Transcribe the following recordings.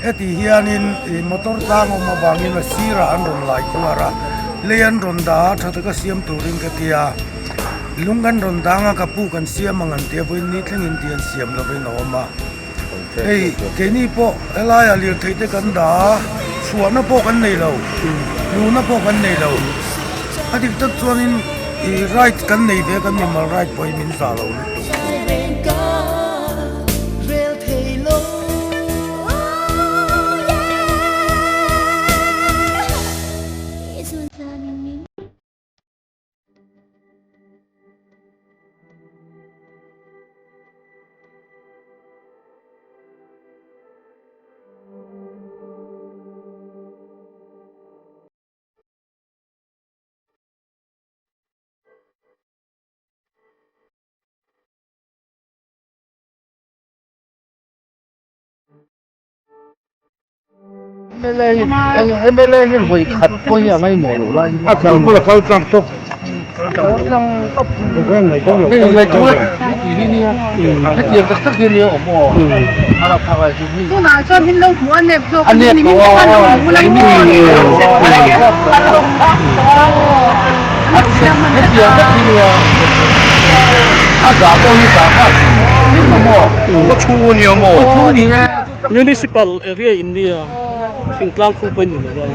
Heti hianin ih motor tlang awm avangin a sirah an rawn lai khuar a lei an rawn dah a tha taka siam turin ka ti a lung an rawn dang a ka pu kan siam ang an tia vawiin ni thlengin tih an siam lovin a awm a hei keini pawh helaiah lirthei te kan dah a chhuahna pawh kan nei lo luhna pawh kan nei lo a dik tak chuanin ih right kan nei ve a kan mimal right pawh hi min zah lo lutuk. MLA hi vawi khat pawh hi a ngaimawh loh lai a kal pawh a kal tlang tawp kal tlang tawp hetiang tak tak hi nia awm aw a rap phak lai chu mi tunah chuan min lo hmuh a nep zawk a nep min tawh lo hmu la a hetiang tak hi nia a zah pawh hi zah kha maw ka thu nia maw ka thu ni e Municipal area in nia thingtlang khu pawh ni lo a.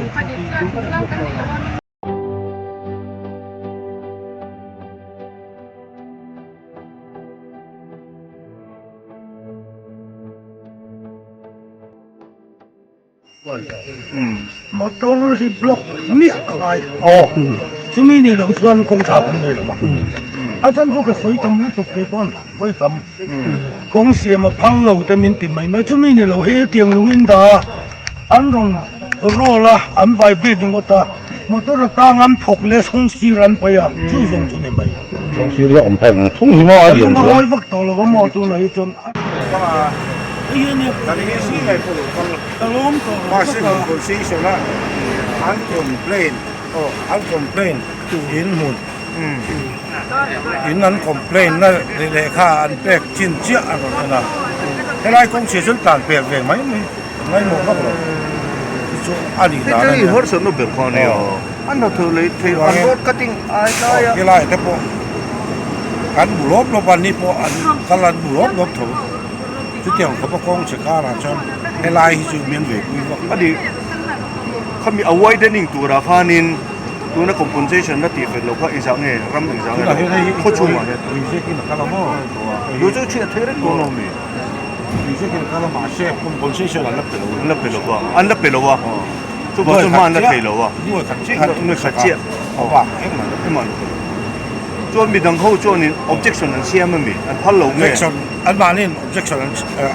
Motor hi block miah a ngai chumi ni lo chuan kawng tha kan nei lo a a chhan chu ka sawi tam lutuk te pawn vawi tam kawng siam a phal lo te min ti mai mai chumi ni lo hi hetiang lung in dah a an rawn roll a an vibrate ringawt a motor atang an thawk leh kawng sir an paih a chu zawng chu ni mai kawng sir hi a awm phei ang thung hi maw a lian a ngawi vak tawh lo a maw tunah hi chuan. An complain an complain in hmun in an complain na lehkha an pek chin chiah a rawn en a helai kawng chhia chuan tlan pel ve mai mai ngaimawh vak lo chu chu a nih dan a nia helai te pawh kan bu lawp lawp a ni pawh an kal an bu lawp lawp tho. Chutiang khawpa kawng chhe karah chuan helai hi chu mian ve pui vak a ni. Khami a widening turah khanin tuna compensation la tih fel loh kha engzah nge ram engzah nge lo khaw chhungah hian. Reject in a kal a maw? Chu chu chhiat theih reng dawn lo mi? Reject in a kal a mahse compensation an la pe lo. An la pe lo a, an la pe lo a. Chuvang chuan hma an la thei lo a. Nuai khat chiah Nuai khat chiah. A bak engmah an la pe lo. Engmah an la pe lo. Chuan midang ho chuanin objection an siam a mi? An phal lo nge? Objection an mahniin objection an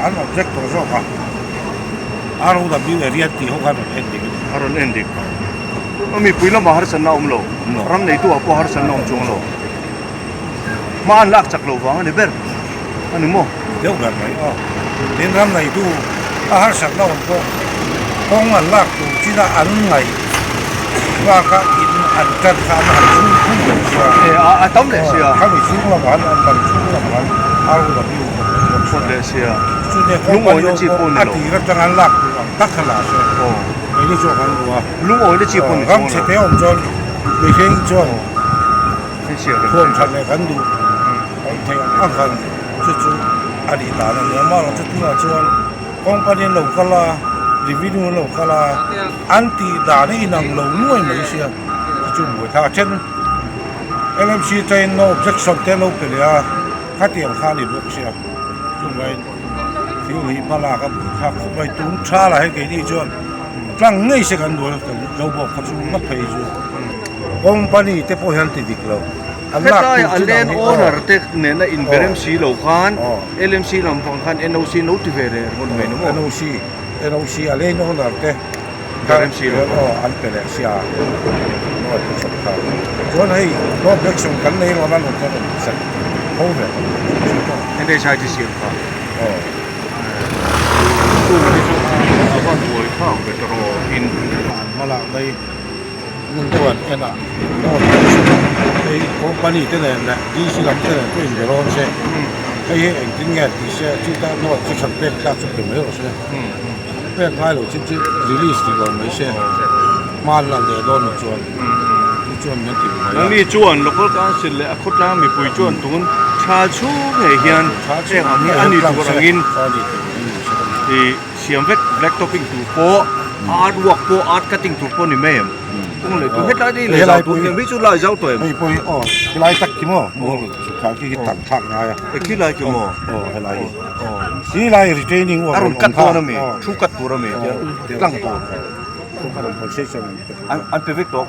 an object tawh zawk a. ROW area tih ho khan rawn en dik a ni. A rawn en dik. A mipui lamah harsatna a awm lo. Ram neitu ah pawh harsatna a awm chuang lo. Hma an lak chak lo vang a ni ber a ni maw? Deuh ber mai aw. Tin ram neitu a harsatna awm pawh kawng an lak tur chin a an ngaih baka in an tan kha an han chhung thung leh sia. E a a tam leh sia. Khami chhung lamah han an ban chhung lamah han ROW kawt leh bawk sia. Kawt leh sia. Chute Lungawina company chi ho pawh pawh ni a lo. tir atang an lak tur ang tak kha la se. Aw. Keini chuan kan duh a. Lungawina chi pawh ni Ram chuang lo. chhe te awm chuan mihring chuan. Thuam that leh kan duh awm theih ang ang khan chu chu a nih dan a ni a, amaherawh chu tunah chuan company an lo kal a, revenue an lo kal a, an tih dan a inang lo nuai mai sia chu chu buai thlak a then LMC chain no objection te an lo pe leh a, khatiang kha a ni bawk sia chuvangin thil hi hma lak a buai thlak khawp mai tun tha lah hi keini chuan tlang ngei se kan duai kan zo bawk kha chu ngawt phei chu. Company te pawh hian ti dik lo. An lak Hetlai tur a chu land dang hi aw. owner te nena inberem si lo khan Aw. LMC lam vang khan NOC no ti ve leh ringawt mai ni maw? NOC NOC a land owner te Berem si lo aw an pe leh sia. Maw ti chawp kha. Chuan hei no objection kan nei rawn a rawn rawn sak tho ve tawh ang. NHIT siam kha. Aw. Chung hi chu a va buai thlak ve ta rawh in. An hma lak mai ngun deuh an en a no objection a hei company te nen leh DC lam te nen pawh in be rawn se hei hi engtin nge tih se chuta no objection pek tlak chu pe mai rawh se. Pek ngai lo chin chu release tih lo mai se hma an la leh dawn ni chuan chu chuan min ti mai a. Nangni chuan Local Council leh a khawtlang mipui chuan tun tha chhung ngei hian heng ang hi a ni tur angin i siam vek black topping tur pawh art work pawh art cutting tur pawh ni mai em kawng leh tur hetlai te hi lei zau tur em hi chu lai zau tawh em. Hei pawh hi aw helai tak khi maw kha khi hi tan thlak ngai a. E khilai khi maw? Aw helai hi. Khi lai retaining wall A rawn cut dawn a mi? Thu cut tur a mi? Tlang tur. An pe vek tawh.